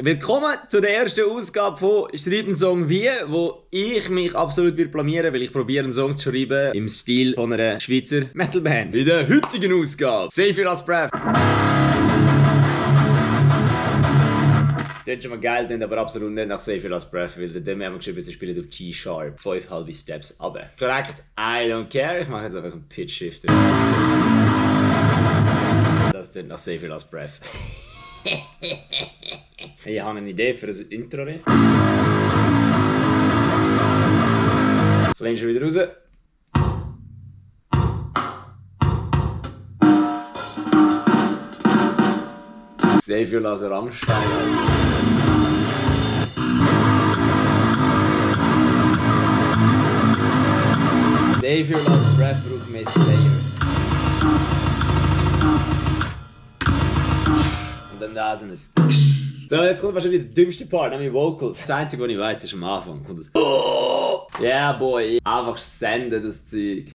Willkommen zu der ersten Ausgabe von «Schreib einen Song wie», wo ich mich absolut blamieren, weil ich probiere einen Song zu schreiben im Stil von einer Schweizer Metalband. In der heutigen Ausgabe «Safe as Breath». Das ist schon mal geil, aber absolut nicht nach «Safe as Breath», weil der Demi haben wir geschrieben, sie spielen auf G-Sharp. 5 halbe Steps runter. Korrekt, I don't care. Ich mache jetzt einfach einen Pitch-Shifter. Das klingt nach «Safe as Breath». Ich habe eine Idee für ein Intro-Riff. Lehnst du wieder raus. Sehr viel als Rammstein. Sehr viel als Breath braucht mehr Slayer. Und dann da sind es. So, jetzt kommt wahrscheinlich der dümmste Part, nämlich Vocals. Das Einzige, was ich weiss, ist am Anfang. Kommt das. Oh! Yeah, boy. Einfach senden, das Zeug.